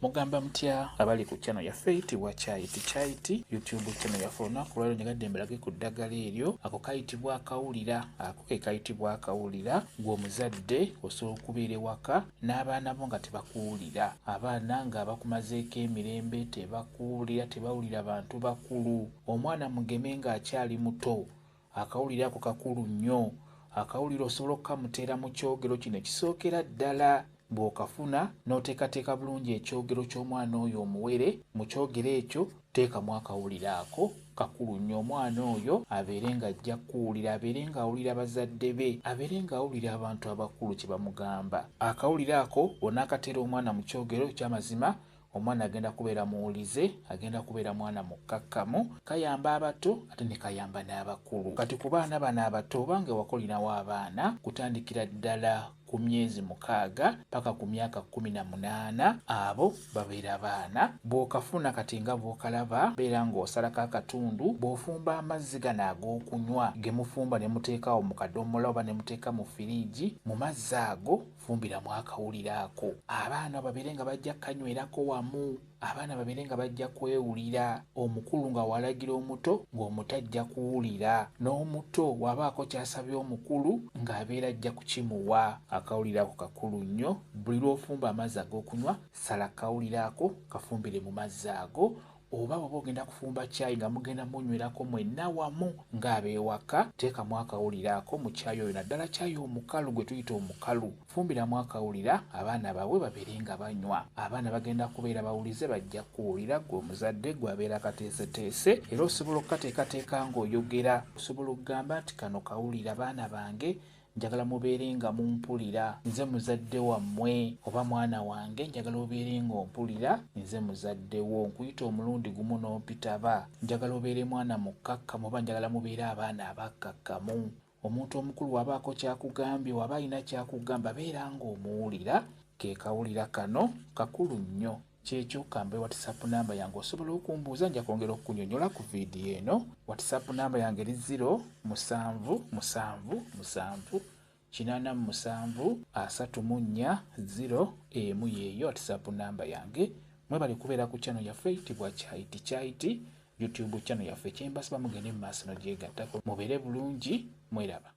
Mugamba mutya abali ku channel yaffe eyitibwa Kyayiti Kyayiti YouTube channel yaffe. Olunaku olwaleero njagadde mbalage ku ddagala eryo ako kayitibwa akawulira, ako ke kayitibwa akawulira. Ggwe omuzadde osobola okubeera ewaka n'abaana bo nga tebakuwulira, abaana nga bakumazeeko emirembe, tebakuwulira, tebawulira bantu bakulu. Omwana mugeme ng'akyali muto, akawulira ako kakulu nnyo. Akawulira osobola okukamuteera mu kyogero kino ekisookera ddala. Bw'okafuna n'oteekateeka bulungi ekyogero ky'omwana oyo omuwere, mu kyogero ekyo teekamu akawulira ako, kakulu nnyo. Omwana oyo abeere ng'ajja kukuwulira, abeere ng'awulira bazadde be, abeere ng'awulira abantu abakulu kye bamugamba. Akawulira ako bw'onaakateera omwana mu kyogero, eky'amazima omwana agenda kubeera muwulize, agenda kubeera mwana mukkakkamu. Kayamba abato ate ne kayamba n'abakulu. Kati ku baana bano abato, oba nga ewaka olinawo abaana kutandikira ddala ku myezi 6 paka ku myaka 18, abo babeera baana. Bw'okafuna kati nga bw'okalaba, beera ng'osalako akatundu. Bw'ofumba amazzi gano ag'okunywa ge mufumba ne muteekawo mu kadomola oba ne muteeka mu firiigi, mu mazzi ago fumbiramu akawulira ako, abaana babeere nga bajja kukanywerako wamu. Abaana babeere nga bajja kwewulira. Omukulu nga walagira omuto, ng'omuto ajja kuwulira, n'omuto wabaako ky'asabye omukulu ng'abeera ajja kukimuwa. Akawulira ako kakulu nnyo. Buli lw'ofumba amazzi ag'okunywa, sala akawulira ako kafumbire mu mazzi ago. Oba bw'oba ogenda kufumba caayi nga mugenda munywerako mwenna wamu ng'abeewaka, teekamu akawulira ako mu caayi oyo, naddala caayi omukalu gwe tuyita omukalu. Fumbiramu akawulira, abaana baabwe babeere nga banywa. Abaana bagenda kubeera bawulize, bajja kuwulira. Ggwe omuzadde gwe abeera akateeseteese, era osobola okukateekateeka ng'oyogera. Osobola okugamba nti kano kawulira, baana bange, njagala mubeere nga mumpulira, nze muzadde wammwe, oba mwana wange njagala obeere ng'ompulira, nze muzadde wo, nkuyita omulundi gumu n'ompitaba, njagala obeere mwana mukkakkamu, oba njagala mubeere abaana abakkakkamu. Omuntu omukulu wabaako kyakugambye, waba alina kyakugamba, beera ng'omuwulira. Ke kawulira kano kakulu nnyo. Kyekyo. Kambe WhatsApp namba yange, osobola okumbuuza, nja kwongera okukunyonyola ku vidiyo eno. WhatsApp namba yange eri 0 7 7 7 87 34 0 1. Yeeyo WhatsApp namba yange. Mwebale kubeera ku channel yaffe eyitibwa Kyayiti Kyayiti YouTube channel yaffe. Kyembasaba mugende mu maaso nogyegattako. Mubeere bulungi, mweraba.